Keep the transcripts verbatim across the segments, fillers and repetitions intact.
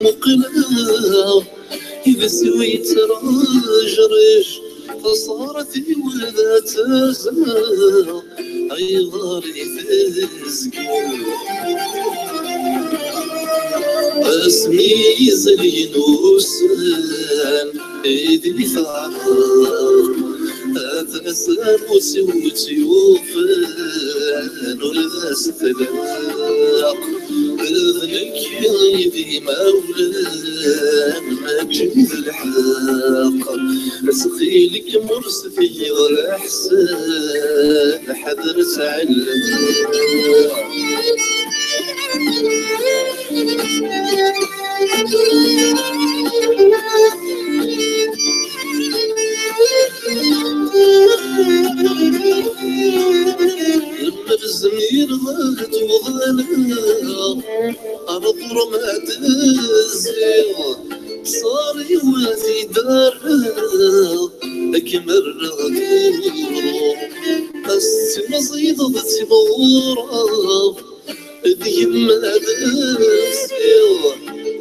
Muqleɣ iles-iw yettrejriǧ, taṣaṛt-iw la tettazzal, ayɣer i tezgel? Asmi yezlin ussan, ideg teɛreq, ad tnessam ur tt-yufan, ur d as-tlaq. D nekk i d imawlan, mačči d lḥeqq. Ttxil-k, ur s-tgiḍ leḥsan, ḥader ttɛelleq. Lemmer zmireɣ ad uɣaleɣ ar ɣur-m ad d-zziɣ, ṣṣar-iw ad t-id-rreɣ, ad kem-rreɣ d uɣrum. Ad s-timẓiyeḍ d timɣureḍ, d yemma d nsiɣ,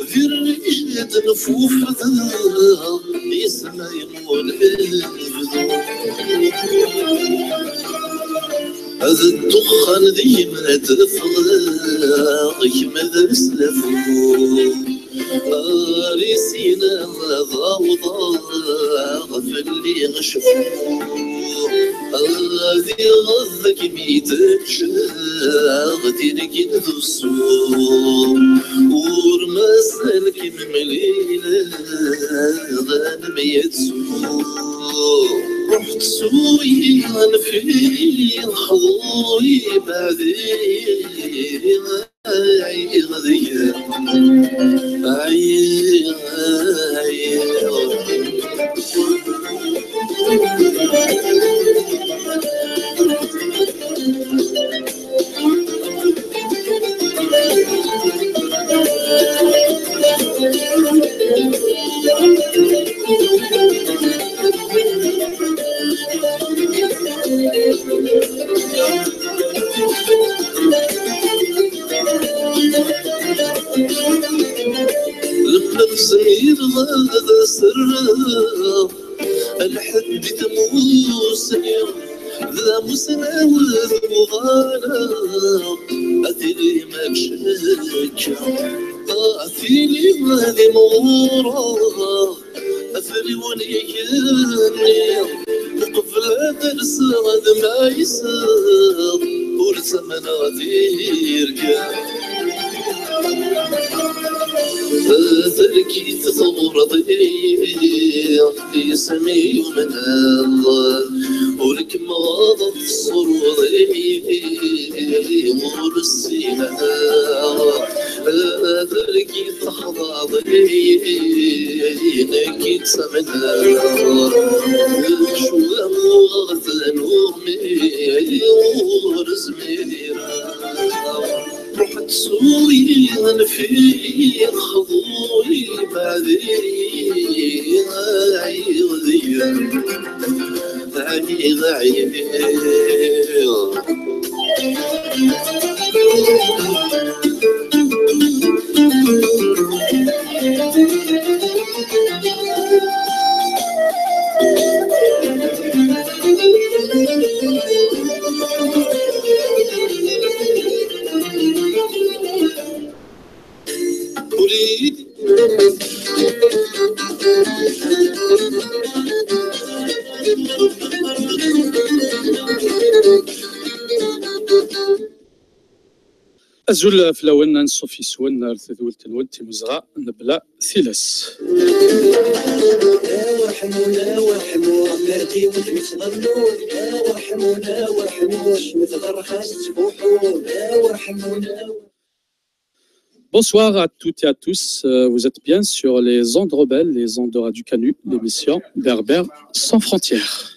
di rrijd nfufdeɣ, yesma yemmul bdu. Ad ddexxan deg-m ad ffɣeɣ, kemm d aslafu. Ar isina ad awḍeɣ, fell-i cfu. Ad iɣeḍ deg-m i d-ččeɣ, tirgin d usu. Ur mazal kem mlileɣ, ad nemyettu. Ruḥ tsuyi anef-iyi, xḍu-yi beɛdi. Ɛyiɣ deg-m, ɛyiɣ, ɛyiɣ. Lemmer zmireɣ ad as-rreɣ lḥedd i tmusni, d amusnaw d uɣaleɣ, a tili mačči akka, a tili ad imɣureɣ. Afriwen igenni, qbel ad rseɣ ad mayseɣ, ur ttamneɣ tirga. Terkit tɣurḍi, isem-iw yumneɣ, ur kem-ɣaḍeɣ, tesruḍi, ur ssineɣ. Terkit texḍaḍ-iyi, nekk i ttamneɣ. Cwiya uɣeɣ tannumi, ur zmireɣ. Ruḥ tsuyi anef-iyi, xḍu-yi beɛdi, ɛyiɣ deg-m, ɛyiɣ, ɛyiɣ. Azul fell-awen, anṣuf yes-wen ar tedwilt-nwen timezɣa mebla tilas. Bonsoir à toutes et à tous. Euh, vous êtes bien sur les ondes rebelles, les ondes de Radio Canu, l'émission Berbère sans frontières.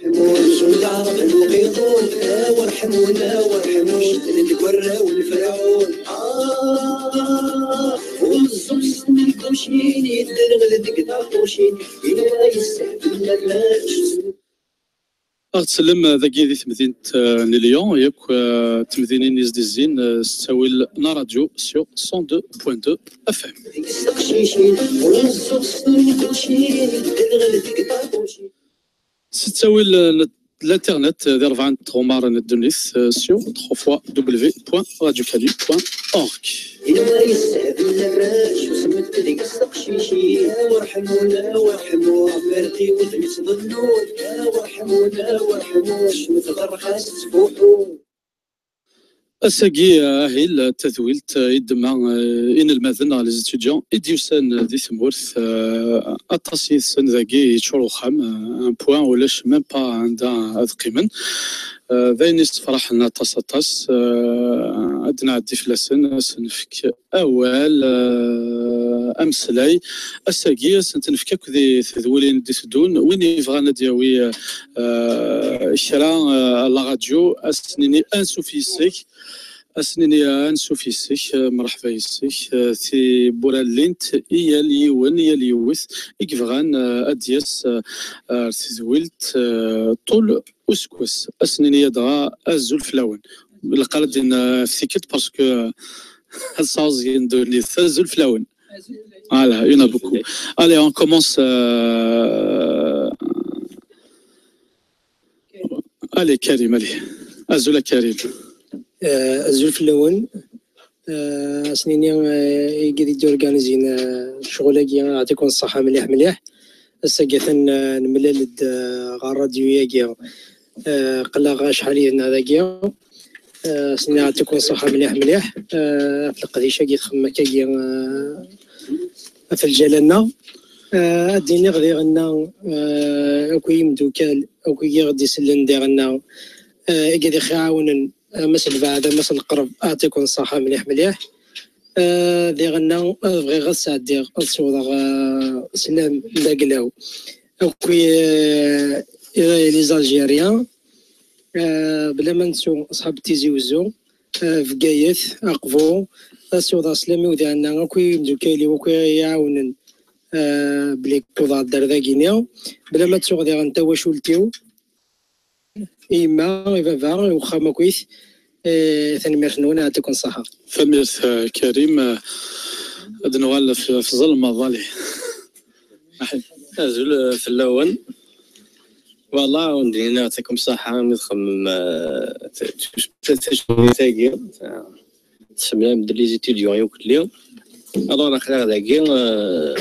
Ad tsellem dagi di temdint, eh, n Lyon, yakk, eh, temdinin i s-d-izzin, eh, s ttawil n ṛṛadyu sur cent deux point deux F M. S ttawil, eh, n l'internet, eh, di rebɛa n tɣemmar n ddunit, eh, sur trois fois W point radio canu point org. Ass-agi, eh, ahil, eh, tadwilt, eh, i ddemma, eh, inelmaden neɣ les étudiants i d-yusan, eh, di tmurt, eh, aṭas yid-sen dagi yeččur uxxam, eh, un point ulac même pas anda ad qqimen. Eh, d ayen yessefraḥen aṭas, aṭas. Eh, ad nɛeddi fell-asen, ad sen-nefk awal, eh, ameslay. Ass-agi, ad sen-t-nefk akk di tedwilin d-iteddun. Win yebɣan ad d-yawi, eh, kra, eh, à la radio, ad s-nini ansuf yes-k. Ad s-nini ansuf yes-k, eh, mreḥba yes-k. Eh, tiwwura llint i yal yiwen, i yal yiwet i yebɣan, eh, ad d-yas, eh, ar tedwilt, eh, ṭul useggas. Ad s-nini dɣa azul fell-awen. Ilaq ara d-in, eh, f tikkelt parce que, eh, ad sɛuẓgen ddunit. Azul fell-awen. Voilà, il y en a beaucoup. Allez, on commence, euh, allez, Karim, allez. Azul a Karim. Eh, azul fell-awen. Eh, ad s-nini, eh, i wid i d-organizin, eh, ccɣel-agi, yeɛṭikum ṣṣeḥḥa mliḥ, mliḥ. Ass-agi atan, eh, nemlal-d, eh, ɣer ṛṛadyu-agi. Eh, aql-aɣ acḥal yid-neɣ dagi. Eh, ad s-nini yeɛṭikum ṣṣeḥḥa mliḥ, mliḥ. Eh, ɣef leqdic-agi, txemmem akkagi, eh, ɣef lǧal-nneɣ. Eh, ad d-iniɣ diɣenna, eh, akk i yimeddukal, akk i ɣ-d-isellen diɣenna, eh, i ad ɣ-iɛawnen, eh, ma s lbeɛd, ma s lqerb, yeɛṭikum ṣṣeḥḥa mliḥ, mliḥ. Eh, diɣenna, eh, bɣiɣ ad sɛeddiɣ, ad ssiwḍeɣ, eh, sslam d aglaw. Akk i, eh, i les Algériens, eh, bla ma nettu ṣṣḥab Tizi Wezzu, eh, Bgayet, Aqbu, ad ssiwḍeɣ sslam-iw diɣenna, akk i yimeddukal-iw, akk i ɣ-iɛawnen, eh, belli wwḍeɣ-d ar dagi-ni, bla ma ttuɣ diɣen tawacult-iw, i yemma, i baba, i uxxam akkit, eh, tanemmirt-nwen, yeɛṭikum ṣṣeḥḥa. Tanemmirt, eh, Karim, eh, ad nuɣal f-, f ẓelmeḍ, allez. Azul, eh, fell-awen. Voilà, undin yeɛṭikum ṣṣeḥḥa, mi txemmem, eh, t-, t-, t-, tagi. Tsemlam-d les étudiants yakk-lli. Alors, aql-aɣ dagi, euh,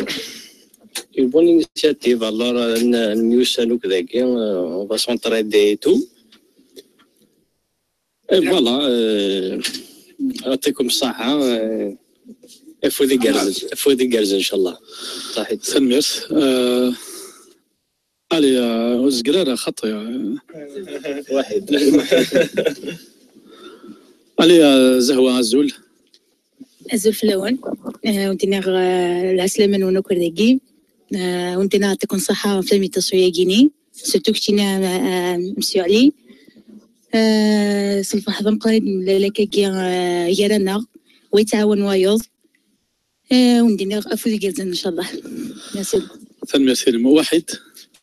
une bonne initiative. Alors, euh, n-, nemyussan akk dagi, euh, on va s'entraider et tout. Et voilà, euh, yeɛṭikum ṣṣeḥḥa, euh, afud igerrzen, afud igerrzen, inchallah. Ṣaḥit. Tanemmirt. Euh, Allez, euh, ur zegger ara xaṭi. Waḥid. Allez, euh, Zahwa, azul. Azul fell-awen. Eh, wen-d-nniɣ, eh, lɛeslama-nwen akk ar dagi. Eh, wen-d-nniɣ yeɛṭikum ṣṣeḥḥa ɣef l'invitation-agi-ni. Surtout keččini, eh, eh, Monsieur Ali. Eh, s lferḥ d ameqqran i d-nemlal akkagi, eh, gar-aneɣ. Wa yettɛawan wayeḍ. Eh, wen-d-nniɣ afud igerrzen, inchallah. Merci. Tanemmirt-inem. Waḥid.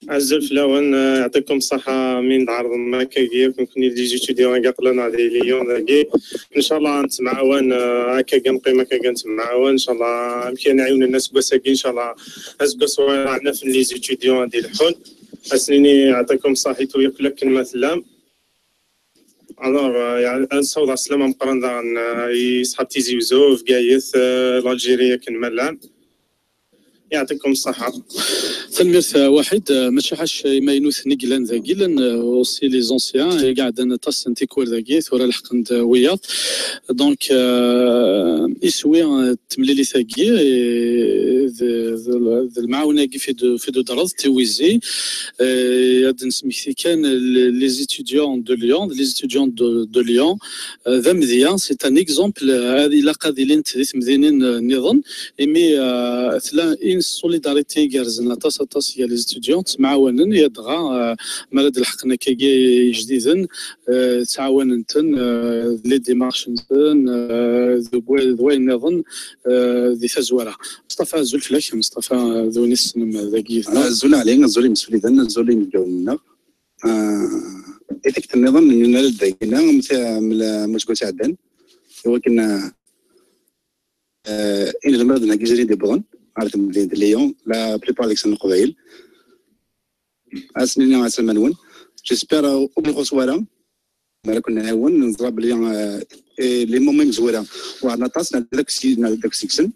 Azul fell-awen, eh, yeɛṭikum ṣṣeḥḥa mi d-tɛerḍem akkagi, akk nekkni les étudiants i aql-aneɣ di Lyon dagi. Inchallah nettemɛawan, eh, akkagi neqqim, akkagi nettemɛawan, inchallah amek ara nɛiwnen aseggas-agi, inchallah aseggas wayeḍ ad naf les étudiants ad d-ileḥḥun. Ad s-nini yeɛṭikum ṣṣeḥḥa i yakk akken ma tellam. Alors, euh, yeɛni, ad nessaweḍ sslam ameqqran daɣen, euh, i ṣṣḥab Tizi Wezzu, Bgayet, euh, l'Algérie akken ma llan. Yeɛṭikum ṣṣeḥḥa. Tanemmirt, euh, Waḥid, euh, mačči ḥaca imaynuten i yellan dagi, llan, euh, aussi les anciens, i iɛeddan aṭas n tikwal dagi, tura leḥqen-d wiyaḍ. Donc, euh, iswi, euh, temlilit-agi, eh, d, d, d lemɛawna-agi fi d-, fi d-udreḍ, tiwizi, eh, ad d-nesmekti kan les, les étudiants de Lyon, les étudiants de, de Lyon, eh, d amedya, c'est un exemple, eh, ad ilaq ad ilint di temdinin, eh, nniḍen, imi, eh, tella une solidarité igerrzen aṭas, aṭas gar les étudiants, ttemɛawanen, yadɣa, eh, mi ara d-leḥqen akkagi ijdiden, eh, ttɛawanen-ten, eh, les démarches-nsen, eh, d wa-, d wayen nniḍen, eh, di tazwara. Mustafa, azul fell-ak, Mustafa, d win i tessnem dagi yid-neɣ. Azul Ɛli, azul imsuliden, azul inebgawen-nneɣ. Eh, i tikkelt nniḍen, nella-d dagina, am ta-, am la-, am useggas iɛeddan, i wakken, eh, eh, inelmaden-agi zrin d-iwwḍen ɣer temdint n Lyon, la plupart deg-sen n Leqbayel. Ad sen-iniɣ ɛeslama-nwen. J'espère, eh, ur ixuṣ wara, mi ara ken-nɛiwen, neẓra belli, eh, eh, les moments imezwura weɛren aṭas, nɛedda akk si-, nɛedda akk seg-sen.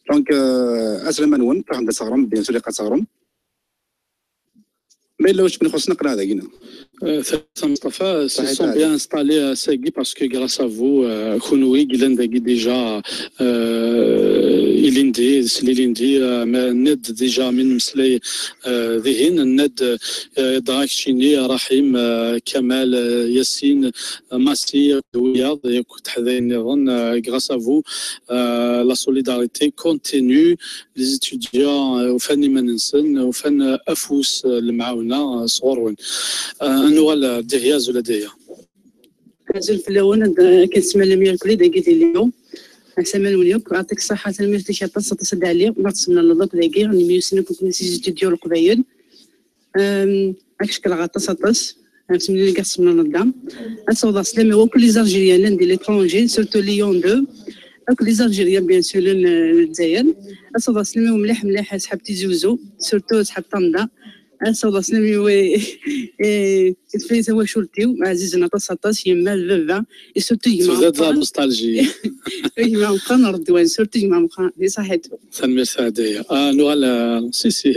Donc, eh, ɛeslama-nwen, tṛuḥem-d ad teɣrem, bien sûr, ilaq ad teɣrem. Ma yella wacu ken-ixuṣṣen, aql-aɣ dagina. Euh, Mustafa, se sont bien installés à Segui parce que grâce à vous, euh, kunwi yellan dagi déjà, euh, ilindi, s lilindi, euh, ma ned déjà min meslay, euh, dihin, ned, euh, dɣa keččini, Rahim, euh, Kamal, euh, Yassine, euh, Massi, wiyaḍ, yakk teḥdayin nniḍen, euh, grâce à vous, euh, la solidarité continue. Les étudiants, euh, ufan iman-nsen, ufan, euh, afus, euh, lemɛawna, euh, sɣur-wen. Euh, ad nuɣal, euh, Dihya, azul a Dihya. Azul fell-awen, ad, euh, akken tesmallem irkelli dagi di Lyon. Ɛeslama-nwen yakk, yeɛṭik ṣṣeḥḥa, tanemmirt-ik aṭas, aṭas a Dda Ɛli, ma tsemlaleḍ akk dagi, nemyussan akk akken s les étudiants n Leqbayel. Euh, ad k-cekkreɣ aṭas, aṭas. Ar timlilit i ɣ-tsemlaleḍ da. Ad sawḍeɣ sslam i wakk les Algériens di l'étranger, surtout Lyon deux. Akk les Algériens, bien sûr, n, euh, Lezzayer. Ad sawḍeɣ sslam i mliḥ, mliḥ, asḥab Tizi Uzzu, surtout asḥab Tamda. Ad sawḍeɣ sslam i, eh, i tfayt tawacult-iw, ɛzizen aṭas, aṭas, yemma d baba, et surtout gma. Tebda-d la nostalgie. Gma meqqran Redwan, surtout gma meqqran, di ṣaḥit. Tanemmirt a Dihya. Ah, nuɣal, ah, si, si.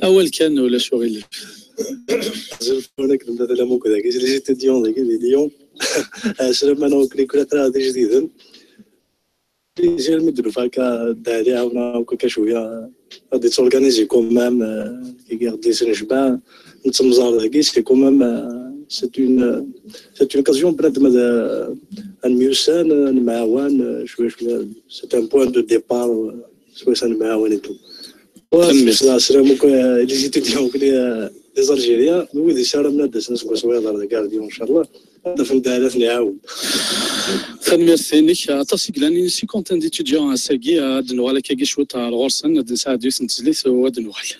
Awal kan, ulac uɣilif. Azul fell-awen, nekk d Mda Talamuk dagi, les étudiants dagi di Lyon. Ɛeslama-nwen akk, nekk ula d ijdiden. Plaisir mi d-nufa akka Dda Ɛli, ɛawneɣ akk akka cwiya. Ad d-nettorganizi quand même, euh, kiki ɣ-d-yesnejmaɛ, nettemẓar dagi, c'est quand même, euh, c'est une, c'est une occasion bnadem ad, ad nemyussan, ad nemɛawan, euh, cwiya, cwiya. C'est un point de départ, euh, swayes ad nemɛawan et tout. Tanemmirt. Wa, sslam akk, euh, les étudiants akk, les, euh, les Algériens, d wid yessaramen ad d-asen aseggas wayeḍ ɣer Dda Ɛli, inchallah. Ad afen Dda Ɛli ad ten-iɛawen. Tanemmirt-inek, aṭas i yellan, i cinquantaine d'étudiants ass-agi, ad nuɣal akkagi cwiṭ ar ɣur-sen, ad nesɛeddi yiwet n tezlit u ad nuɣal.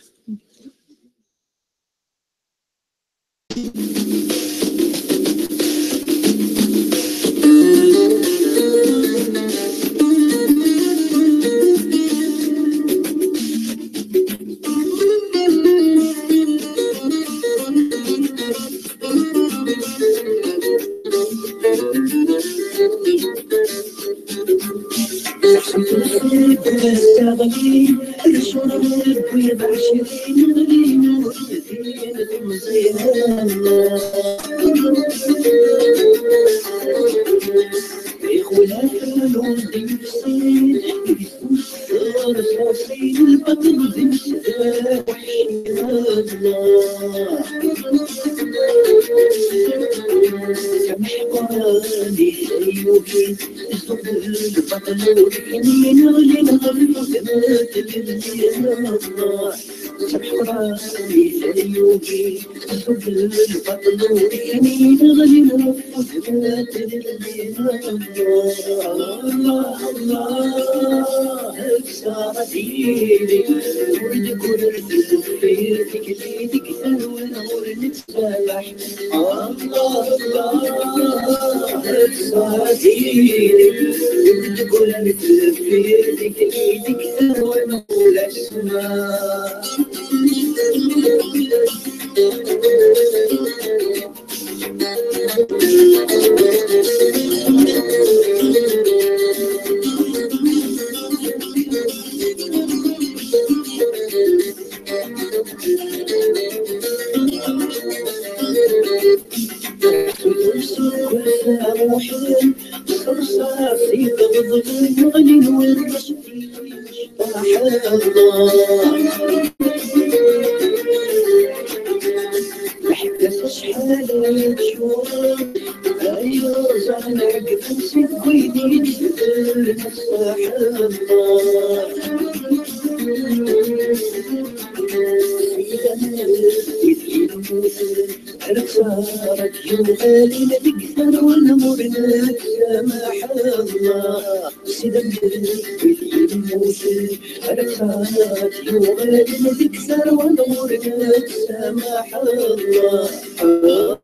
Yuɣalen deg tarwa n ɣur-nettamaḥ Allah. Sida mlil wid yemmuten, rfat yuɣalen deg tarwa n ɣur-nettamaḥ Allah. Allah,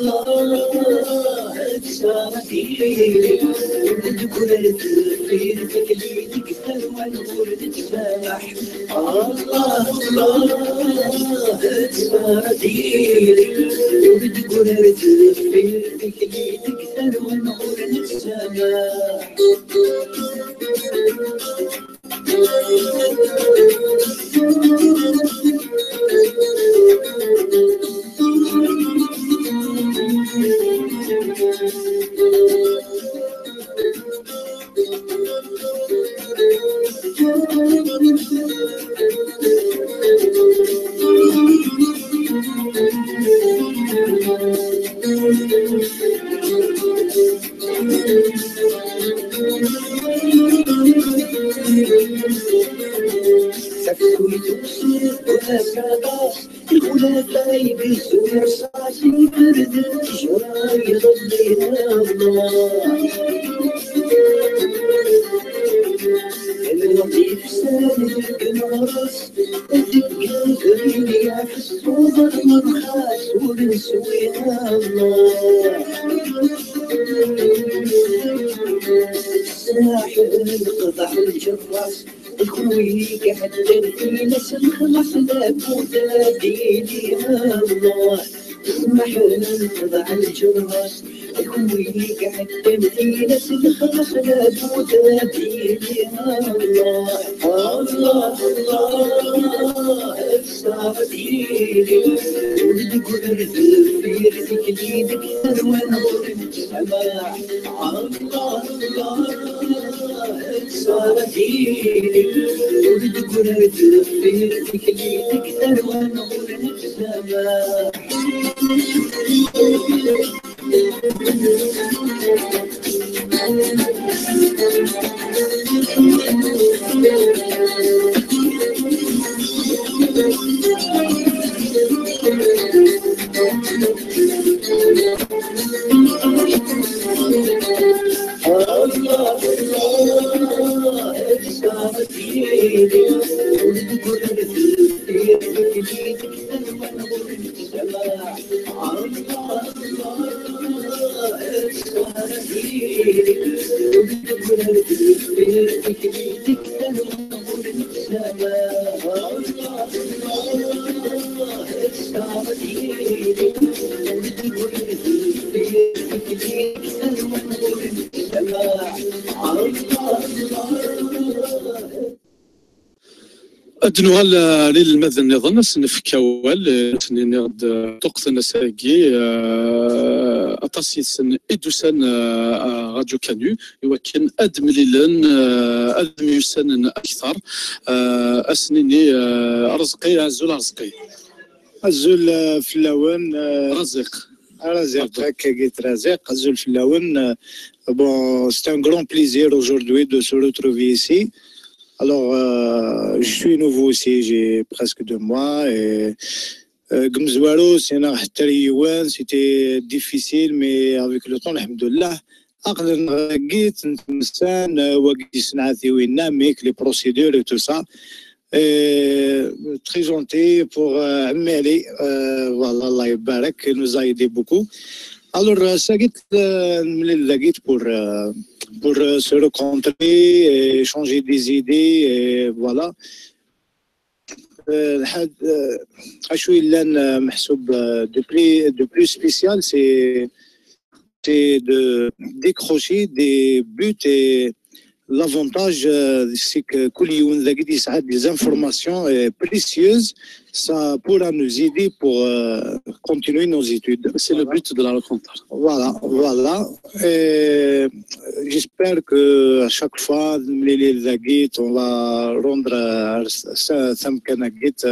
Allah, ad tesɛeddi, deg urar deffir tikli deg tarwa n ɣur-nettamaḥ. Allah, Allah, ad tesɛeddi, deg urar deffir tikli deg tarwa n ɣur-nettamaḥ. Tafsut uqsir ula s aṭas, lxulafay bezzun rṣas, iberden ttejra iḍelli Allah. Lweqt ifsan deg lɣers, deg lezrin yeḥs uḍar merxas ur neswi Allah. Smaḥ lqeḍeɛ lǧerras, d kunwi iɛeddan tilas, lexlaṣ labud ad yili Allah. Smaḥ lqeḍeɛ lǧerras, d kunwi iɛeddan tilas, lexlaṣ labud ad yili Allah. Allah, Allah, ad tesɛeddi, ur d-ggar deffir tikli deg tarwa n ɣur-nettamaḥ. Allah, Allah, ad tesɛeddi, ur d-ggar deffir tikli deg tarwa n ɣur-nettamaḥ. Ad nuɣal, eh, ar inelmaden nniḍen, ad sen-nefk awal, eh, ad sen-iniɣ-d, eh, ṭuqqten ass-agi, eh, aṭas yid-sen i d-usan, eh, eh, Radio Canu, i wakken ad mlilen, eh, ad myussanen akteṛ. Eh, ad sen-nini, eh, Arezqi, azul Arezqi. Azul, eh, fell-awen, eh, Raziq. Raziq, Pardon. Akkagi d Raziq, azul fell-awen. Eh, bon, c'est un grand plaisir aujourd'hui de se retrouver ici. Alors, euh, je suis nouveau aussi, j'ai presque deux mois. Et, euh, deg umezwaru, sɛiɣ ḥader yiwen, c'était difficile, mais avec le temps, alhamdulillah, aql-aneɣ dagi, nettemmesten, euh, wagi d tisenɛatin, winna, mais les procédures et tout ça. Euh, très gentil pour, euh, Mali, euh, voilà, Allah يبارك, il nous a aidé beaucoup. Alors, euh, ça guide, euh, pour, euh, pour, euh, se rencontrer et échanger des idées, et voilà. Euh, الحاجة، euh, acu yellan, euh, محسوب, euh, de plus, de plus spécial, c'est, c'est de décrocher des buts et l'avantage, euh, c'est que كل يوم داك يسعى des informations, euh, précieuses, ça pourra nous aider pour, euh, continuer nos études. C'est le Voilà. But de la rencontre. Voilà, voilà. Et j'espère que à chaque fois, les, les, on va rendre, euh, ça, ça me connecte,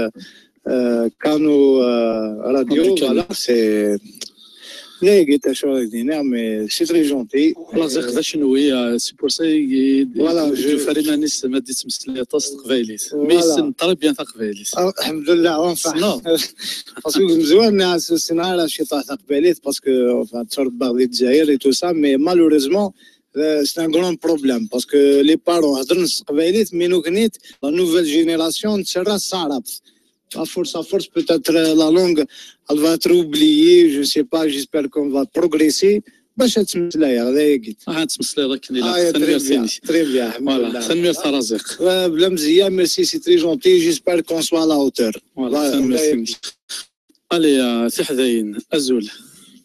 euh, Canu, euh, Radio, Radio Canu. Voilà, c'est Là, il est à Chorigdiner, mais c'est très gentil. Voilà, c'est ça, c'est oui, c'est pour ça que Voilà, je- je fais les manis, ma dit-me c'est les tasses de Kvaïlis. Voilà. Mais c'est très bien, ça, Kvaïlis. Alhamdulillah, enfin. Non. Parce que nous avons un scénario, je sais pas, ça peut aller, parce que, enfin, tu regardes les Djaïr et tout ça, mais malheureusement, euh, c'est un grand problème, parce que les parents, هضرنا تقبايليت، mais nous, la nouvelle génération, c'est la arabe. À force, à force, peut-être euh, la langue, elle va être oubliée, je sais pas, j'espère qu'on va progresser. باش هاد المسألة هذا يا قيت. اه، تمسلي لك Ah, très bien, très bien. Voilà, الحمد لله. تنمير ترازيق. Euh, بلا مزية, merci, c'est très gentil. J'espère qu'on soit à la hauteur. Voilà, تنمير سيدي. Allez, euh, تحذين أزول.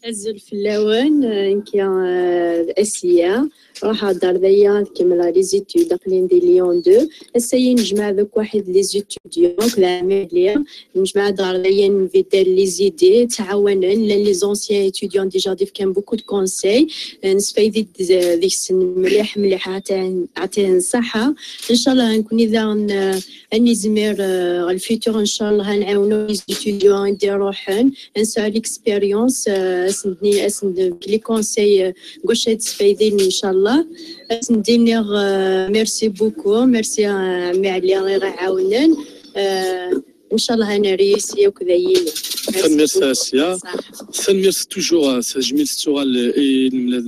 أزول فلاون، آه، نكيا، آه، أسيا. راح دار ذيا كمل les études، أقلين دي ليون deux. السيد نجمع ذوك واحد les étudiants كذا عملية. نجمع دار ذيا نفيدال les idées تعاونن، لان les anciens étudiants déjà ضيف كان beaucoup de conseils. آه، نستفيد ديك السن مليح مليح، عطيهن عطيهن الصحة. إن شاء الله نكون إذا ن- أني زمير، آه، الفيتور إن شاء الله نعاونو les étudiants ندير روحن نسعى l'expérience، آه، أسندني أسند les conseils، آه، قوش هاد السفايدين إن شاء الله. أسنديني، آه، merci beaucoup، merci، آه، عمي علي غير عاونن. آه، إن شاء الله أنا ريسي وكذا يلي. تنمير أسيا. تنمير toujours تجميل السؤال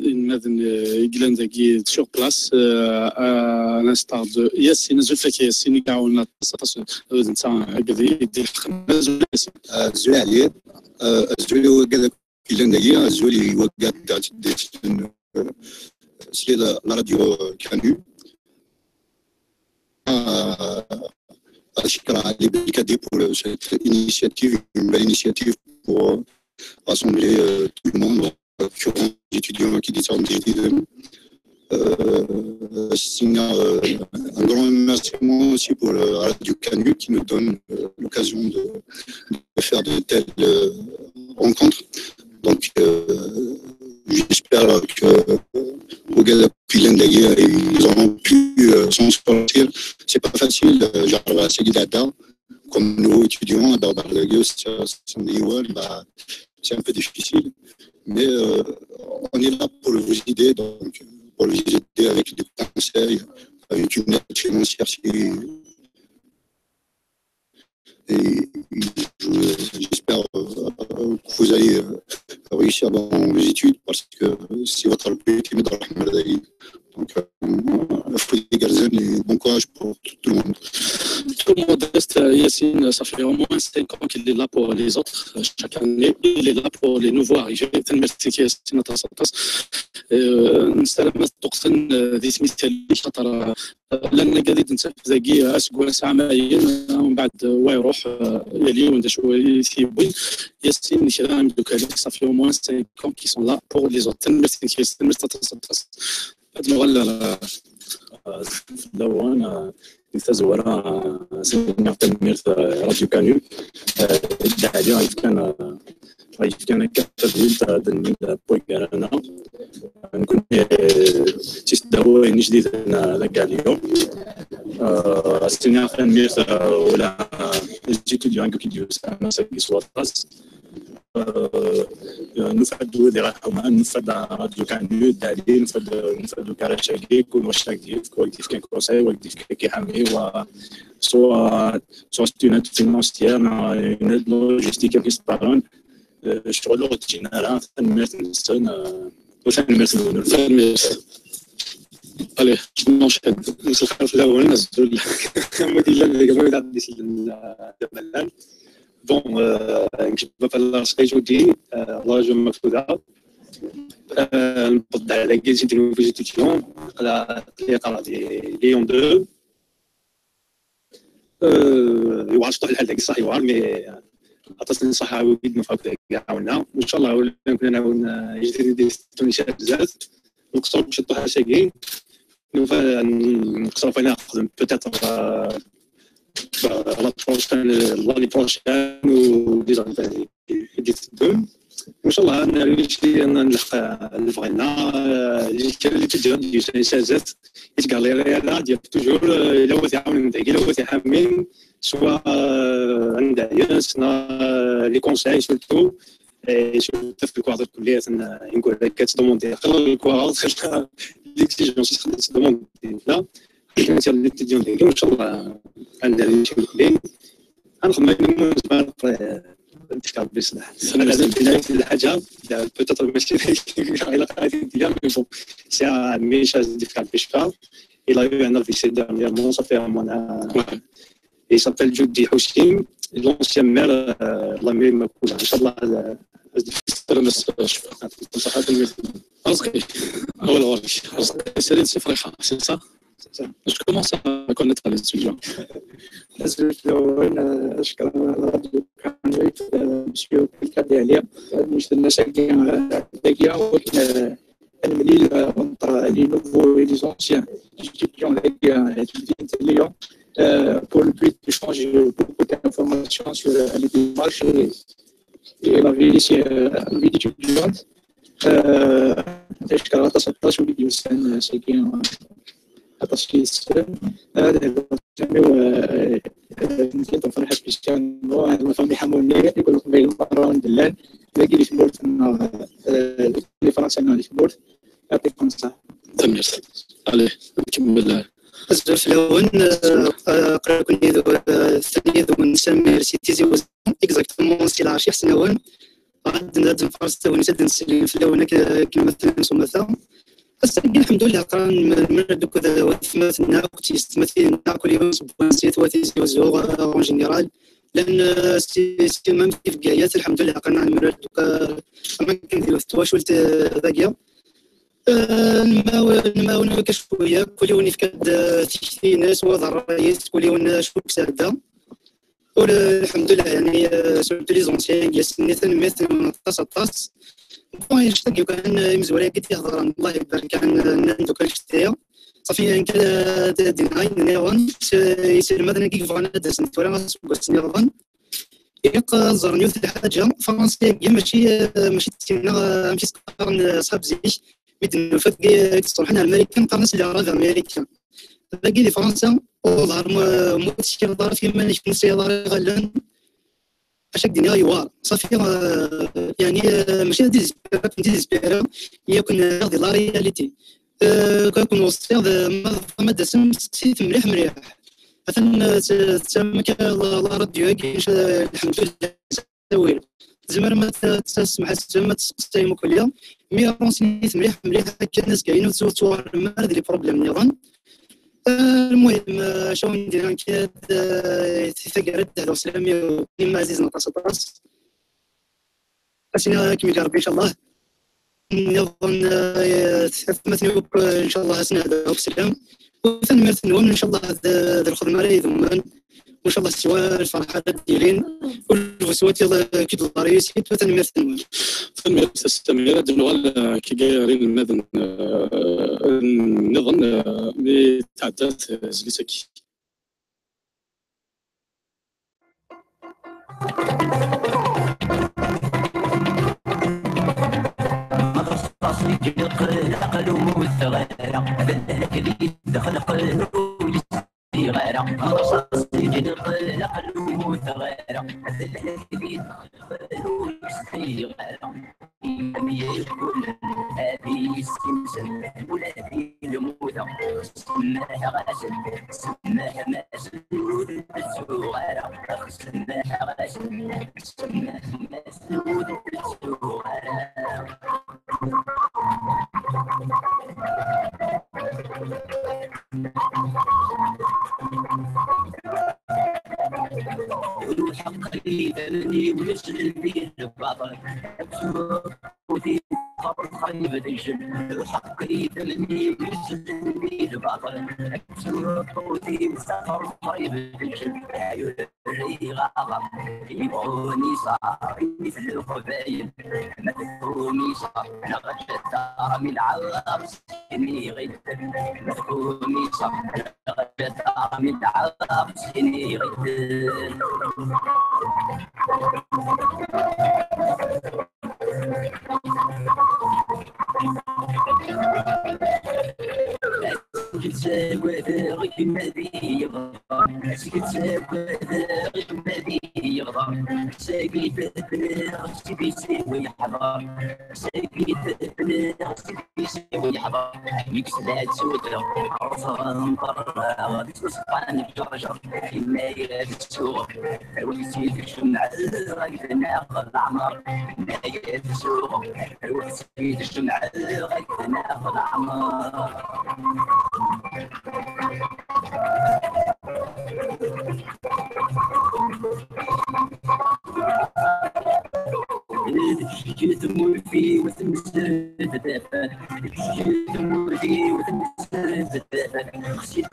إنماذن يقلان داكي sur place، à l'instar de ياسين، أزول فيك ياسين، يعاون أطاس أطاس. نتا هكذا يدير خدمة. أزول ياسين. Azul Ali, azul i wagad akk yellan dagi, azul i wagad d-, d-, c'est la, la radio Canu. Euh, à Shikra Ali Belkadi pour euh, cette initiative, une belle initiative pour euh, rassembler euh, tout le monde, euh, les étudiants qui descendent des euh, c'est un, euh, un grand remerciement aussi pour euh, Radio Canu qui nous donne euh, l'occasion de, de faire de telles euh, rencontres. Donc, euh, j'espère que au Galapilendaya, ils auront pu euh, s'en sortir. C'est pas facile. Euh, genre, c'est Gidada, comme nous étudiants, dans la c'est c'est un peu difficile. Mais euh, on est là pour vous aider, donc pour vous aider avec des conseils, avec une aide financière si et je- j'espère euh, que vous allez euh, réussir dans vos études parce que c'est votre but, mais dans la maladie. Donc, euh, faut des gardiens et bon courage pour tout le monde. Tout modeste, Yassine, ça fait au moins cinq ans qu'il est là pour les autres. Chaque année, il est là pour les nouveaux arrivés. Merci, Yassine, à ta santé. نسلم تقصن ذي سميت لي خاطر لان قاعد نتفق ذاكي اسكو سامعين ومن بعد ويروح يلي وندش يسيبوي ياسين كلام دوكا صافي au moins cinq ans qui sont là pour les autres. Merci, merci. هاد المغلى في الاول نتزورا سيدنا تنميرت راديو كانيو. دعالي غيف كان غيف كان كتدويل تاع دنيا بويكارانا. نكون تيست دواوين جديد لك اليوم. سيدنا تنميرت ولا جيتو ديال كي ديوس انا ساكي سواطاس. نفعد ذي راحوما نفعد راديو كانيو دالي نفعد نفعد كاراشاكي كون واش تاكديف كويتيف كان كونساي ويديف كي حامي و سوا سوا ستينات فينانسيير نا لوجيستيك كي سبارون. شغل لغة جينارا تنميرت نسن وتنميرت نسن. Allez, je m'enchaîne. مساء الخير في الاول نزول. مودي لا اللي قبل غادي يسلم جمال. Bon, euh, je m'appelle Sky Jodi, euh, là je m'appelle Fouda. Euh, نبض على كيزي ديال فيزيتيون على الطريقه ديال ليون deux. يوعى شطح الحال داك الصح يوعى مي عطاتني الصحة وليد نفاق داك عاونا وان شاء الله ولا نكون نعاون جديد دي ستوني شي بزاف. نقصر باش طوحة ساكين نقصر فينا نخدم بوتيتر la prochaine l'année prochaine و ديجا غادي تدوم. وان شاء الله نريشي نلحق اللي بغينا. اللي كان اللي تجي غادي يسالي سازات يتقال لي راه ديال توجور الا هو تعاون داك الا هو تحمل سوا عند عياس نا les conseils surtout. شوف في الكوادر كلية، يقول لك كتدوموندي خلال الكوادر، خلال ليكزيجونس، خلال تدوموندي لا. كنت يلا تديون ديالي، وان شاء الله عندها شي مكلين. انا خدمه من بعد الدفكار بصح انا لازم بدايه الحاجه، بوتيتر ماشي الا قاعدين ديال، مي بون، سي ميشا الدفكار بشكار. Il a eu un A V C dernièrement, ça fait un mois. Il s'appelle Jody Houchim, l'ancien maire, euh, la mairie de Makoula. Inch'Allah, euh, رزقي، أول غرش. رزقي سليم سي فريحة، c'est ça؟ Je commence à connaître les studios. الأول أشكر الراديو كان مسيو كادي عليا. مش الناس هكا هكا ولكن المليل entre les nouveaux et les anciens étudiants هكا ليا pour le but d'échanger beaucoup d'informations sur les démarches et la vie, euh, la vie étudiante. Aṭas aṭas n wid yussan sagi, aṭas yis-sen. Ad heggiɣ tamawt n Ferḥat Cristiano, la famille Hamouni, i Leqbayel merra anda llan, dagi di tmurt-nneɣ, di Fransa neɣ di tmurt, yɛṭikum ṣṣeḥḥa. Tanemmirt. Allez, nkemmel. Azul fell-awen, aql-aken yid-wen Samir si Tizi Wezzu, exactement si Lɛerc Iḥesnawen. Ad nfaṛes tagnit ad nsellem fell-awen akken ma tellam s umata. Ass-agi lḥemdullah aql-aɣ nemrar-d akked watmaten-nneɣ akked yessetmatin-nneɣ kul yiwen seg wansi-t, wa Tizi Wezzu en général. Llan si même si Bgayet lḥemdullah aql-aɣ nemrar-d akk am akken di twacult dagi. Nmawen nmawen akka cwiya, kul yiwen yefka-d tikti-ines wa d ṛṛay-is, kul yiwen acu i yesɛedda. Ur, lḥemdullah, yani, surtout les anciens, i asen-nni tanemmirt aṭas aṭas. Bon, anect-agi kan imezwura-agi d-ihedren, Allah ibarek, kan nnan-d akk anect-aya. Ṣafi, nekk ad d-iniɣ ayen nniḍen, iselmaden-agi bɣan ad d-asen tura aseggas nniḍen. Ilaq ad ẓren yiwet n lḥaǧa, Fransa-agi mačči, mačči d tinna, amek i s-qqaren ṣṣḥab zik, mi d-nufa-t i d-ṣerḥen ar Marikan, qqaren-as l'arabe américain. Dagi di Fransa, uḍar ma ur teskiḍ ara f yiman-ik, ur tesɛiḍ ara iɣallen, acu ak-d-iniɣ yewɛer. Ṣafi, yani, mačči d désespéré, d désespéré, yak-en di la réalité. Yak-en weṣṣiɣ, ma d-tasem, seqsit mliḥ mliḥ. Atan tesɛam akka la radio-agi, lḥemdulillah. Ttawil. Tzemrem ad tesmeḥsem ad tesseqsayem akk-nni, mi renseigner-it mliḥ mliḥ akken azekka-inu ur ttwaɣrem ara di les problèmes nniḍen. Lmuhim, acu n-diri nekk, di taggara ad d-hduɣ s lami-w, imma ɛzizen aṭas aṭas. Ad s-iniɣ ad kem-id Rebbi ncallah. Nniḍen, atmaten-iw akk ncallah ad sen-hduɣ akk s llam. U tanemmirt-nwen ncallah d lxedma ara idumen. Ncallah siwa lferḥ ara d-yilin, u lbuswat iḍ-, ki d la réussite, u tanemmirt-nwen. Tanemmirt a Samir, ad nuɣal kigi ɣer inelmaden nniḍen mi tɛedda tezlit-agi. Maḍas-as i d-yeqqel aql ur mmuteɣ ara, d lehlak di d-xelqen ur yesliɣ ara. Maḍas-as i d-yeqqel aql ur mmuteɣ ara, d lehlak di d-xelqen ur yesliɣ ara. Imam yekkulen ad yessimsen ula di lmuda. Semmah-asen, semmah-asen ur d-ttuɣ ara. Semmah-asen, semmah-asen ur d-ttuɣ ara. Ruḥ qrib a mni ulac lbi lbaṭel. Ur t-id-xaṭer xrib d lǧel. Ruḥ qrib a mni ulac lbi lbaṭel. Ur t-id-xaṭer xrib d lǧel. Riɣ aɣar iɣunisa i leqbayel. Ma tkunisa neɣ ǧatar mi lɛaɣ siniɣit. Ma tkunisa neɣ ǧatar mi lɛaɣ siniɣit. Asget ttagadeɣ gma d iḍ. Asget ttagadeɣ gma d iḍ. Sagi tebniɣ s tbisi u yeḥḍer. Sagi tebniɣ s tbisi u yeḥḍer. Yekkes-d ad tudeɣ rẓer nṭerreɣ. Deg useqqan ǧerǧer. Yennayer ad tsuɣ. Awi-tt-id cemɛel ragd neɣ leɛmer. Yennayer ad tsuɣ. Awi-tt-id cemɛel ragd neɣ leɛmer. Teǧǧel tmurt-iw temsed tafat. Teǧǧel tmurt-iw temsed tafat. Xsit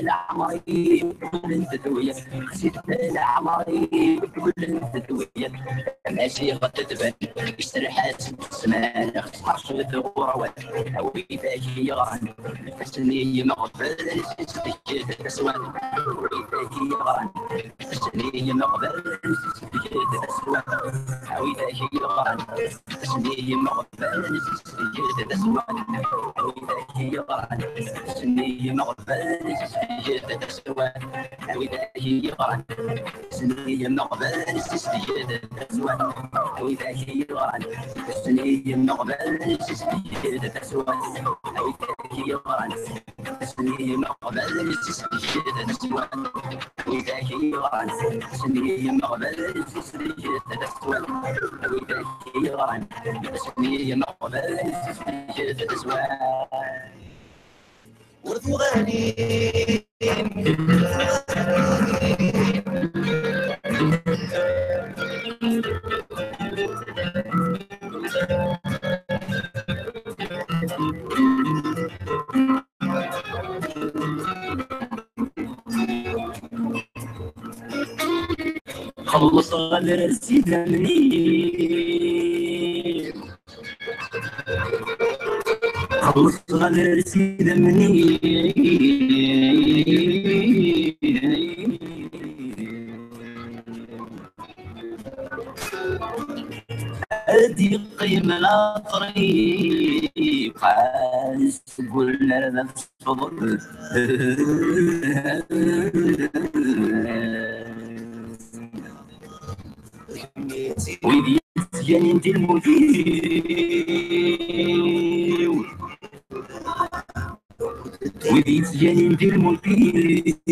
leɛmer-iw qqlent tuyat. Xsit leɛmer-iw qqlent tuyat. Tamaziɣt tban isterḥas ssmana. Tqerrec-d ɣur-wen. A widak yeɣran. Ifassen-nni imeɣban, sdegdet aswan. A widak yeɣran. Ifassen-nni imeɣban, sdegdet aswan. A widak yeɣran. Ifassen-nni imeɣban, sdegdet aswan. A widak yeɣran. Ifassen-nni imeɣban, sdegdet aswan. A widak yeɣran. Ifassen-nni imeɣban, sdegdet aswan. A widak yeɣran. Ifassen-nni imeɣban, sdegdet aswan. A widak yeɣran. Ifassen-nni imeɣban, sdegdet aswan. A widak yeɣran. Ifassen-nni imeɣban, sdegdet aswan. A widak yeɣran. Ifassen-nni imeɣban, sdegdet aswan. Ur tuɣalin. Xellṣeɣ alersi d amni. Xellṣeɣ alersi d amni. Ad d-yeqqim laṭriq seg unnar d asfeḍ. Wid yettganin di lmut-iw. Wid yettganin di lmut-iw.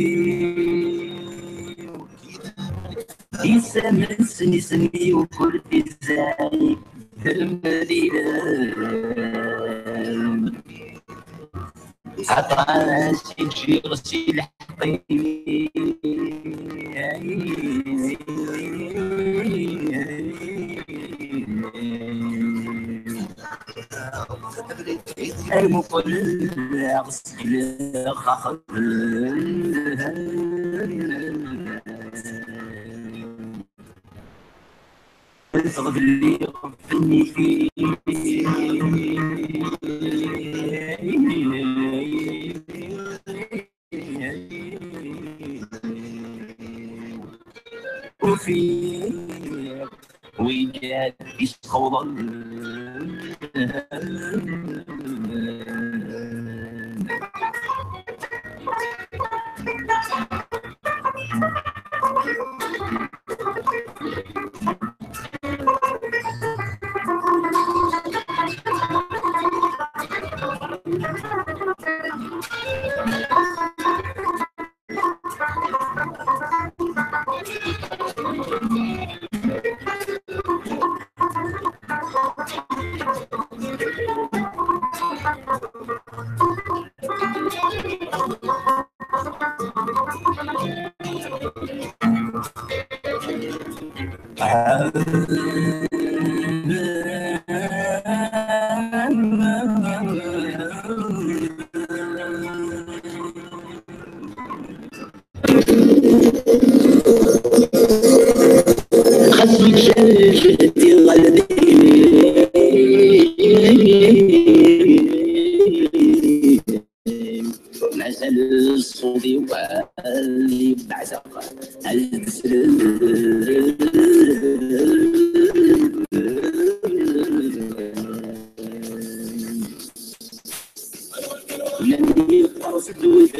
Isamen-nsen isem-iw kul tizay. Aṭas i ǧǧiɣ si lḥeqq-i. Ay muqel, ɣ-sgleɣ axel. Tɣedli ɣef nnif-iw. Ufiɣ wigad isqewḍen. Mazal ṣṣut-iw ad yebbeɛzeq, ad d-slen. Llan yeqqers-d wid.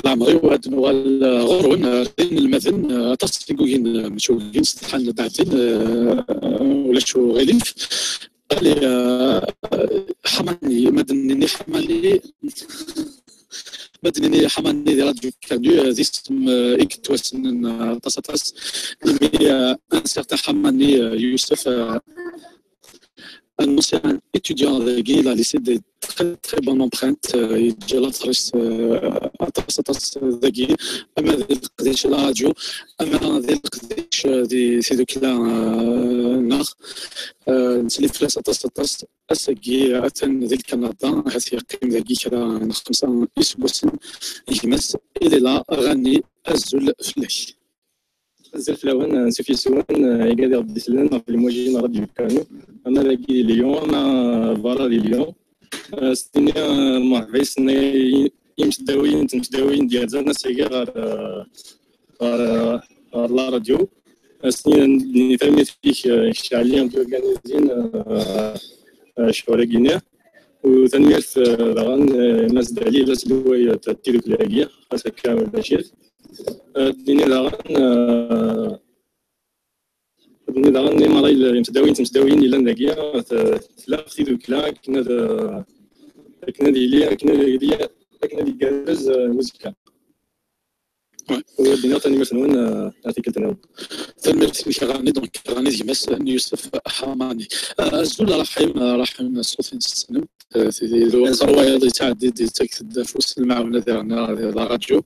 Leɛmer-iw ad nuɣal ɣur-wen, eh, d inelmaden, eh, aṭas i yugin, eh, mačči ugin, setḥan beɛden, eh, ulac uɣilif. Allez, eh, Ḥamani, ma d-nini Ḥamani, ma d-nini Ḥamani di Radio Canu, eh, d isem, eh, i yettwassnen, eh, aṭas, aṭas. Imi, eh, un certain Ḥamani, eh, Youssef, eh, un ancien étudiant dagi, il a laissé des très, très bonnes empreintes, euh, yeǧǧa later-is, euh, aṭas, aṭas dagi, ama di leqdic la radio, ama di leqdic, euh, di tidukla, euh, neɣ, euh, nettili fell-as aṭas, aṭas. Ass-agi atan di Lkanada, ahat yeqqim dagi kra n xemsa iseggasen. Gma-s, il est là, Ɣani, azul fell-ak. Azul fell-awen, ansuf yes-wen, eh, igad i ɣ-d-isellen ɣef lmujin n Radio Canu, ama dagi di Lyon, ama berra di Lyon. Eh, s-tini, eh, merḥba yes-sen i, imseddawiyen d tmesdawin d-yerzan ass-agi ɣer, eh, ɣer, eh, ɣer la radio. Eh, s-tini, tanemmirt-ik, eh, kečč Ɛli, d organizin, eh, eh, ccɣel-agi-nni. U tanemmirt, eh, daɣen, eh, Mass Dali, d aselway, eh, n tidukla-agi, ɣas akka ulac-it. Eh, d-nini daɣen, eh, d-nini daɣen, limer ay imseddawiyen d tmesdawiyin yellan dagi, eh, tlaq tidukla akken ad, eh, akken ad yili, akken ad yili, akken ad igerrez, euh, uzekka. Ouais. Ur d-nniɣ tanemmirt-nwen, euh, ar tikkelt-nwen. Tanemmirt-nnek a Ɣani, donc Ɣani d gma-s n Yusef Ḥamani. Euh, azul a Raḥim, euh, Raḥim, ṣṣut-ines tessnem-t, euh, tidi d wayeḍ yettɛeddi-d, yettak-d afus n lemɛawna diɣen di la radio.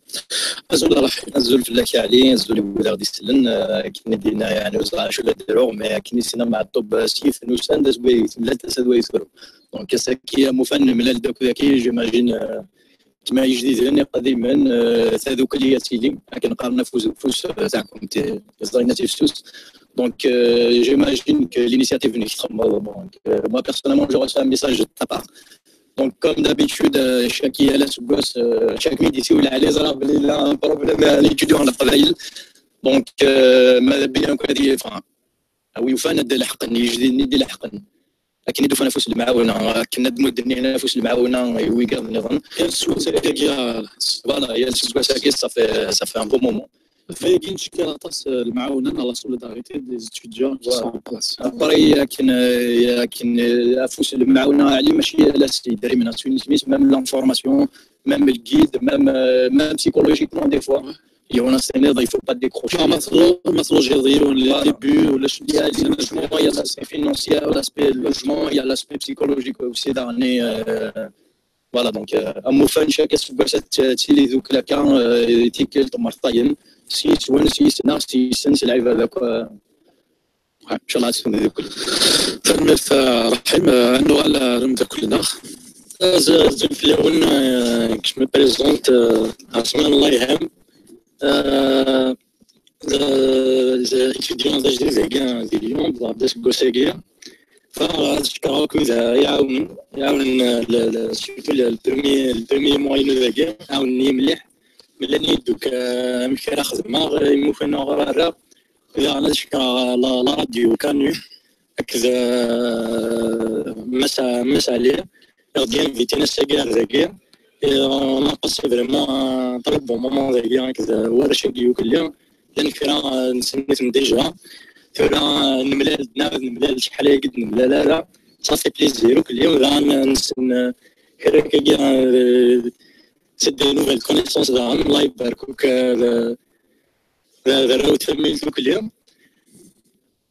Azul a Raḥim. Azul fell-ak a Ɛli, azul i wid aɣ-d-isellen, euh, akken i d-yenna, yeɛni, ur ẓriɣ acu la d-aruɣ, mais akken i s-yenna Meɛṭub, euh, s yifen usan-d, azway temlal tasa, azway tefru. Donc, ass-agi am ufan nemlal-d akk dagi, j'imagine, euh, tma ijdiden, iqdimen, euh, tadukli ad tili, akken qqaren afus deg ufus, euh, taɛkumt, euh, ẓayen ad tifsus. Donc, euh, j'imagine que l'initiative-nnek txemmeḍ. Donc, euh, moi, personnellement, je reçois un message de ta part. Donc, comme d'habitude, euh, chaque, yal aseggas, euh, chaque mi d-isiwel Ɛli, ẓriɣ belli yella un problème, euh, n étudiant n Leqbayel. Donc, euh, ma bien que, enfin, a wi yufan ad d-leḥqen, ijdiden i d-ileḥqen. Akken i d-ufan afus n lemɛawna, akken ad mudden afus n lemɛawna i wiyaḍ nniḍen. Yal aseggas-agi, voilà, yal aseggas-agi, ça fait, ça fait un bon moment. Dagi nettcekkir aṭas, euh, lemɛawna neɣ la solidarité des étudiants qui sont en place. Après, akken, euh, akken, euh, afus n lemɛawna, Ɛli, mačči ala s yidrimen, s win isem-is, même l'information, même le guide, même, euh, même psychologiquement des fois. Il y a un instant, il faut pas décrocher. Ma, ma tlo-, ma tlogeḍ yiwen, les débuts, ou les, il y a les logements, il y a l'aspect financier, l'aspect logement, il y a l'aspect psychologique aussi, daɣen, euh, voilà, donc, euh, am ufan chaque aseggas ad t-, tili ddukkla akka, euh, tikkelt, mertayen, s yiswen, s yisnaɣ, s yisens, lɛibad akk, euh, ouais, inchallah ad tfem ddukkli. Tanemmirt, euh, Raḥim, euh, ad nuɣal ar umeddakel-nneɣ. Azul fell-awen, euh, je me présente, euh, Ɛusman, Allah yehhem. Euh, d, d étudiant d ajdid dagi di Lyon, bḍiɣ-d aseggas-agi. Fa ad cekkreɣ akk wid iɛawnen, iɛawnen, euh, le, le, surtout le, le premier, le premier mois-inu dagi, ɛawnen-iyi mliḥ. Mlalen-iyi-d akk, euh, amek ara xedmeɣ, imi ufan aɣur ara. Daɣen ad cekkreɣ la, la radio Canu akked, euh, Mass, Mass Ali, i ɣ-d-yinvitin ass-agi ar dagi. Et on a passé vraiment un très bon moment dagi akked warrac-agi ukelli. Llan kra, euh, nessen-iten déjà. Tura, euh, nemlal-d, neɣ nemlal-d acḥal ayagi d-nemlal ara. Ça fait plaisir ukelli. Daɣen, euh, nessen, euh, kra akkagi, euh, c'est des nouvelles connaissances daɣen. Allah ibarek akk, euh, d, d, d arraw n tamilt ukelli.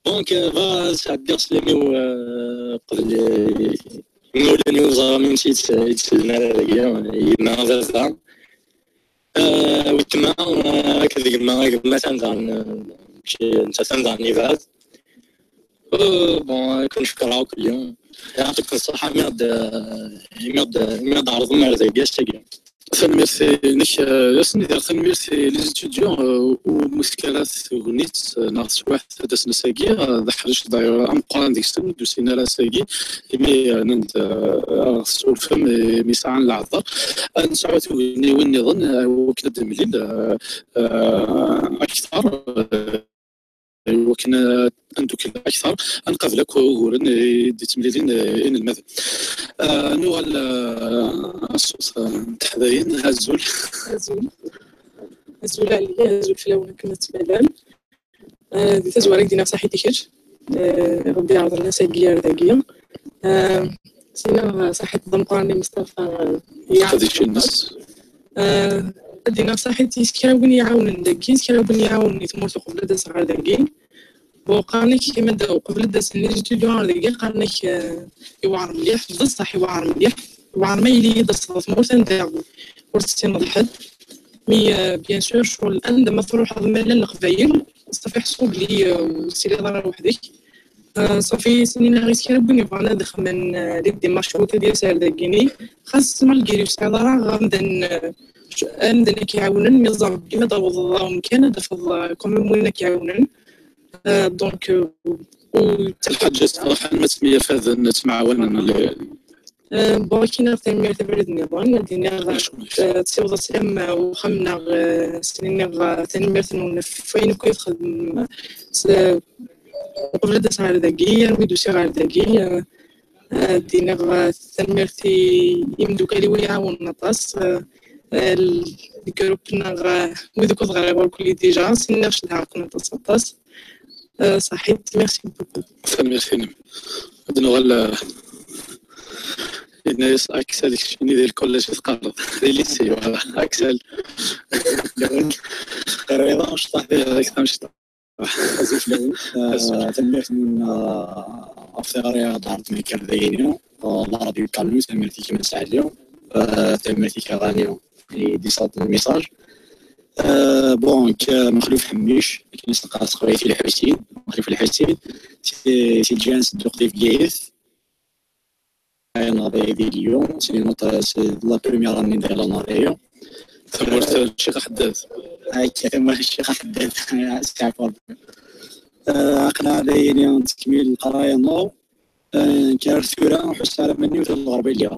Donc, euh, va sɛeddiɣ sslam-iw, euh, qbel, euh, imawlan-iw ẓran ansi i tt-, i tt-sellen ara dagi, yemma, baba. Euh, weltma, euh, akked gma, gma atan daɣen, euh, mačči netta, atan daɣen yebɛed. Euh, bon, ad ken-cekkreɣ akk lli. Yeɛṭiken ṣṣeḥḥa imi ɣ-d, euh, imi ɣ-d, imi ɣ-d-tɛerḍem ar dagi ass-agi. Tanemmirt-inek, euh, asen-idiɣ tanemmirt i les étudiants, euh, umi tefka ara tegnit, euh, neɣ teswiɛt ad d-asen ass-agi, euh, d aḥric d'ailleurs ameqqran deg-sen ur d-usin ara ass-agi, imi, euh, nnan-d, euh, ad ɣ-tessurfem, imi sɛan leɛḍer. Ad nesɛu tugniwin nniḍen, euh, i wakken ad d-nemlil, euh, euh, akteṛ, euh, i wakken, euh, ad ndukkel akteṛ, ad nqabel akk uguren i d-yettemlilin, euh, inelmaden. Euh, nuɣal, euh, ṣṣut, euh, n teḥdayin, azul. Azul. Azul Ɛli, azul fell-awen akken ad tmalam. Euh, di tazwara i k-d-iniɣ saḥit i kečč. Euh, Rebbi iɛreḍ-asen ass-agi ar dagi. Euh, s-iniɣ saḥit d ameqqran i Mustafa, euh, yeɛreḍ. Xdicin-nnes. Euh, ad d-iniɣ saḥit i kra win iɛawnen dagi, kra win iɛawnen i tmurt uqbel ad d-aseɣ ar dagi. Bon, qqaren-ak, kima d-, uqbel ad d-asen les étudiants ar dagi, qqaren-ak, euh, iweɛṛ mliḥ, d ṣṣeḥ iweɛṛ mliḥ, iweɛṛ ma yili d-taseḍ ɣer tmurt anda ur tessineḍ ḥedd. Mais, euh, bien sûr, ccɣel anda ma truḥeḍ ma llan Leqbayel, ṣafi ḥṣu belli, euh, ur tiliḍ ara weḥd-k. Euh, ṣafi, snin-a ɣis kra n win yebɣan ad xedmen, euh, les démarches, wid ad yas ar dagini. Xas malgré ur tesɛiḍ ara amdan, euh, amdan ad k-iɛawnen, mi ẓer dima d-awḍeḍ ɣer umkan, ad tafeḍ, euh, quand même win ad k-iɛawnen. Euh, donc, euh, ur lḥaǧa s truḥan ma ttemyafaden, ttemɛawanen. Euh, bon, ad k-iniɣ tanemmirt abrid nniḍen, ad d-iniɣ, euh, ad tessiwḍeḍ sslam, euh, i uxxam-nneɣ, euh, ad sen-iniɣ, euh, tanemmirt-nwen ɣef wayen akk i txedmem, euh, s-, uqbel ad d-aseɣ ar dagi, armi d-usiɣ ar dagi, euh, euh, ad d-iniɣ, euh, tanemmirt i imeddukal-iw i yi-iɛawnen aṭas, euh, euh, lgrup-nneɣ, euh, wid akked ɣriɣ urkul déjà, ad sen-iniɣ cedhaɣ-ken aṭas, aṭas. Euh, ṣaḥit, merci beaucoup. Tanemmirt-inem. Ad nuɣal, euh, i Nna-yas: "Aksal, keččini di lkullej i teqqareḍ." Di lycée, voilà. Aksal. Qrib amecṭuḥ di ɣer-k tamecṭuḥ. Azul fell-awen. Azul. Ah, tanemmirt-nwen, ah, ɣef tiɣri d-ɛerḍem akka dayini. Ah, la radio Kanu, tanemmirt-ik a Mass Ɛli. Ah, tanemmirt-ik a Ɣani, i d-iṣawḍen lmisaj. Ah, bon, nekk, ah, Mexluf Ḥemmic, akken i s-neqqar s teqbaylit Lḥusin, Mexluf Lḥusin, si, si lǧiran Sedduq di Bgayet. Anaɣ di Lyon, c'est notre, c'est la première année de l'anaɣ. Tamurt n Ccix Aḥeddad. Akka, tamurt n Ccix Aḥeddad. Steɛfu Rebbi. Ah, aql-aɣ dayini nettkemmil leqraya-nneɣ. Ah, nekk ar tura ur ḥusseɣ ara mani ur d lɣerba i lliɣ.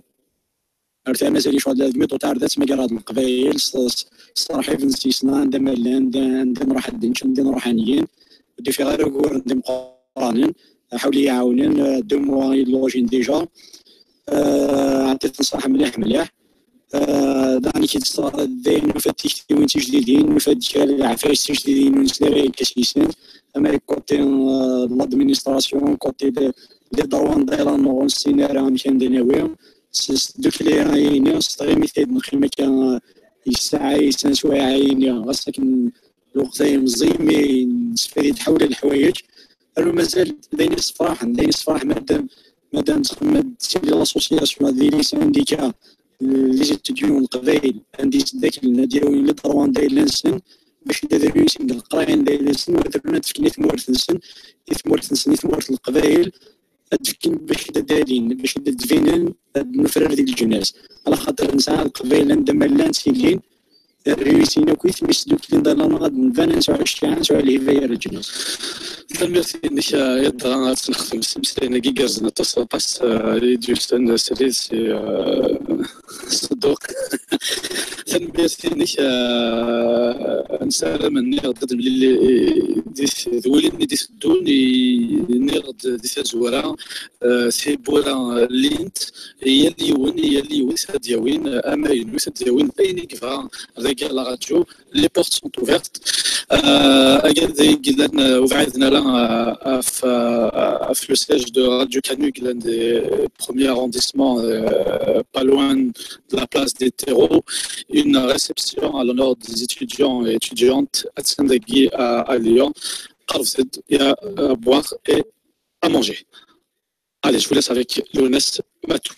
Ar tura mazal-iyi ccɣel d mi ṭuṭar d ttmagareɣ d Leqbayel s, s, s ṛṛḥib-nsen, anda ma llan, anda, anda nruḥ ad nečč, anda nruḥ ad ngen. Ur d-ufiɣ ara uguren d imeqqranen, ḥawlen ad iyi-ɛawnen, euh, deux mois i login déjà. Euh, ɛṭiɣ-ten ṣṣeḥ mliḥ, mliḥ. Euh, daɣen i k-id-ssaɣ dayen, nufa-d tiktiwin tijdidin, nufa-d kra n leɛfayes tijdidin ur nesli ara akka seg-sen. Ama côté, euh, de l'administration, côté de, des droits n dayla-nneɣ ur nessin ara amek ara d-nawi. S, s tdukli-a-yini, s tɣimit ay d-neqqim akka, euh, yesɛa, yesɛa swayeɛ-a-yini, ɣas akken lweqt-a meẓẓi, mi nesfadi-d ḥawla leḥwayeǧ. Aru mazal d ayen yessefraḥen, d ayen yessefraḥen, madam, madam txemmem-d si l'association di les syndicats, les étudiants n Leqbayel, anda yesdaklen ad d-yawin les droits n dayla-nsen, bac ad d-rewin deg leqraya n dayla-nsen, u ad rewin ad d-fken i tmurt-nsen, i tmurt-nsen, i tmurt n Leqbayel, ad d-fken bac ad d-alin, bac ad d-binen, ad d-nufrar deg leǧnas. Ala xaṭer nesɛa Leqbayel anda ma llan ttilin, rriwis-in akk i tmisduklin d alamma ad nban ad nesɛu cciɛa, ad nesɛu lhiba gar leǧnas. Tanemmirt-inek, ah, yadra ad tt-nexdem s imeslayen-agi igerrzen aṭas, aṭas, ah, i d-yusan srid si, ah, Sedduq. Tanemmirt-inek, ah, nessaram nniɣ-d ad nemlil di, d wulin i d-iteddun, i, nniɣ-d di tazwara, ah, tiwwura, ah, llint, yal yiwen, yal yiwet ad d-yawin, ah, amaynut, ad d-yawin ayen i yebɣa dagi la radio. Les portes sont ouvertes. Euh, agad i yellan, euh, ubɛid nara, euh, af, euh, af le siège de Radio Canu, i yellan des premiers arrondissements, euh, pas loin de la place des terreaux, une réception à l'honneur des étudiants et étudiantes à Tsendagui à, à Lyon. Qerreb-d, il y a à boire et à manger. Allez, je vous laisse avec Younes Matoub.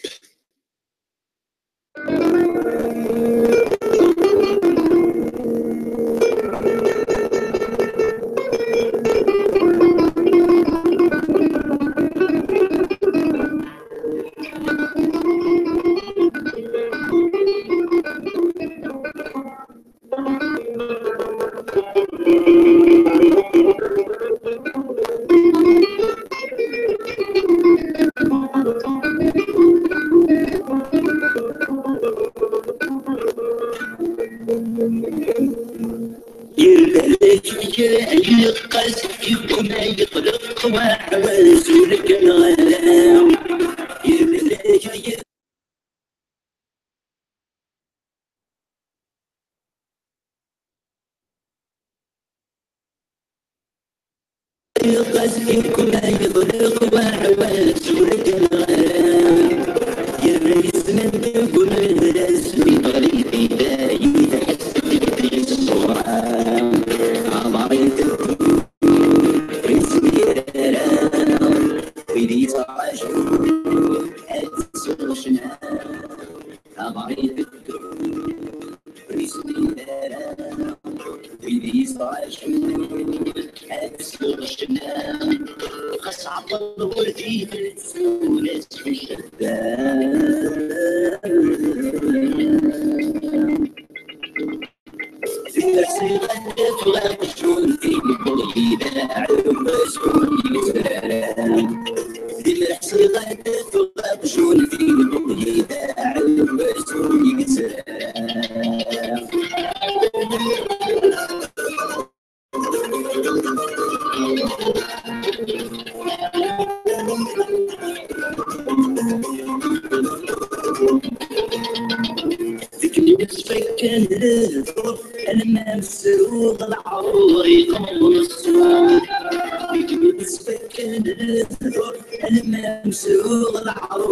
Deg mi nesfakkan lehdur, alma nesruɣ leɛrur i qemḍ nesruɣ. Deg mi nesfakkan lehdur, alma nesruɣ leɛrur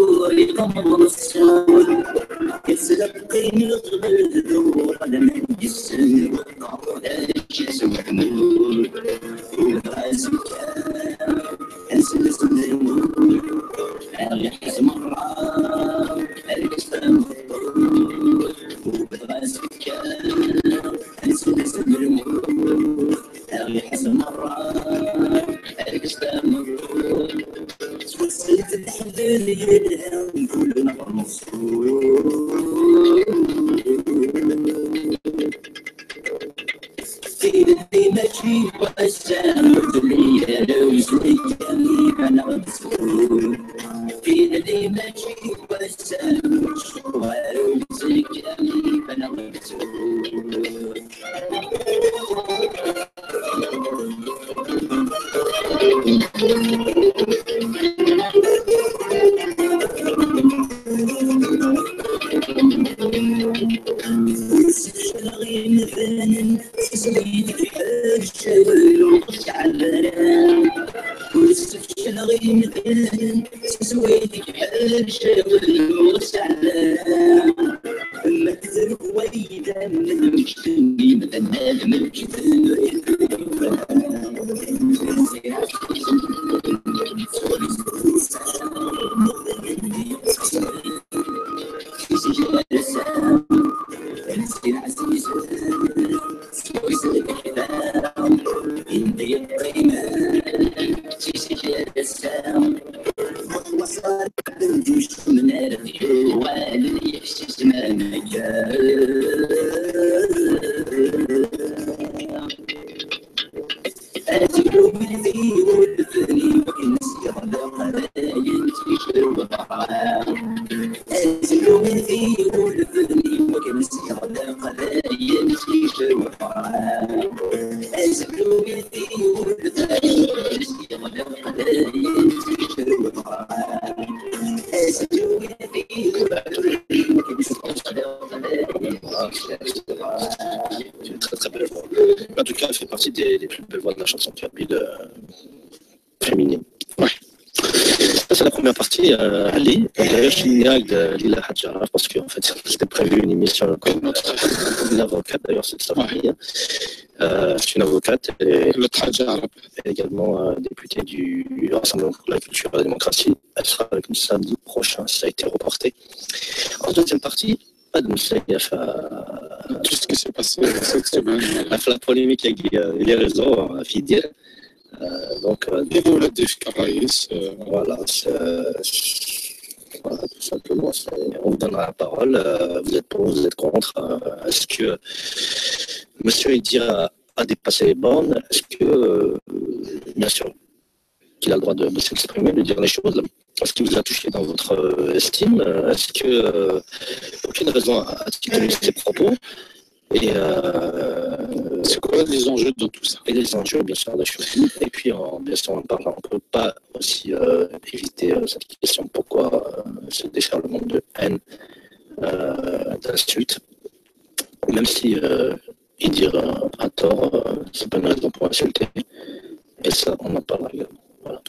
En tout cas, elle fait partie des, des plus belles voix de la chanson kabyle, euh, féminine. Ouais. Ça, c'est la première partie. Euh, Ali, d'ailleurs, je suis Niag de Lila Hadjara, parce qu'en fait, c'était prévu une émission comme, euh, une avocate, d'ailleurs, c'est de sa famille, hein. Euh, c'est une avocate et également, euh, députée du Rassemblement pour la culture et la démocratie. Elle sera avec nous samedi prochain, ça a été reporté. En deuxième partie, pas de Moussaïef, euh, tout ce qui s'est passé cette semaine. La polémique, il y a, il y a les réseaux, hein, à Fidir. Euh, donc, euh, voilà, c'est, euh, voilà, tout simplement, c'est, on vous donnera la parole. Euh, vous êtes pour, vous êtes contre. Euh, est-ce que Monsieur Idir a, a dépassé les bornes? Est-ce que, euh, bien sûr, qu'il a le droit de, de s'exprimer, de dire les choses? Est-ce qu'il vous a touché dans votre, euh, estime? Euh, est-ce que, euh, aucune raison à, à tenir ces propos? Et, euh, c'est quoi les enjeux dans tout ça? Et les enjeux, bien sûr, la chose. Et puis, en, bien sûr, on parle, on peut pas aussi, euh, éviter, euh, cette question, pourquoi, euh, ce déferlement de haine, euh, d'insultes, même si, euh, Idir, euh, à tort, euh, c'est pas une raison pour insulter. Et ça, on en parlera également. Voilà.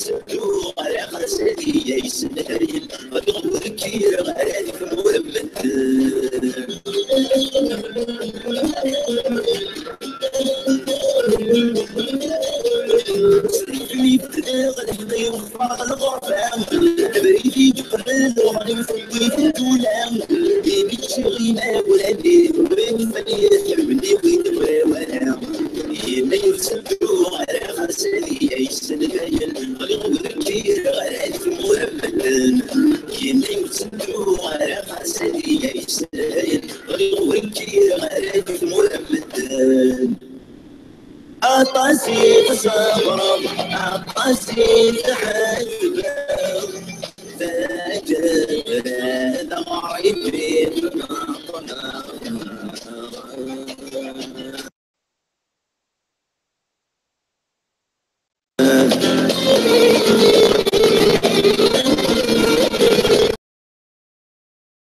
Ttedduɣ ɣer iqerṣaden yessedhayen, ɣliɣ ur kkireɣ ara di tmura n medden. Sdifnif-d daɣ lḥeqq-iw ɣef lɣerba, abrid i d-yeqqnen uɣlim tewwi-t ddula. Imi ččiɣ imawlan-iw, win fell-i tḥemmel-iw i d-wawala. Yenna-yi ur ttedduɣ ara ɣer sani ay sselhayen, ɣliɣ ur kkireɣ ara di tmura n medden. Yenna-yi ur ttedduɣ ara ɣer sani ay sselhayen, ɣliɣ ur kkireɣ ara di tmura n medden. Aṭas i tṣebreḍ, aṭas i tḥemmleḍ.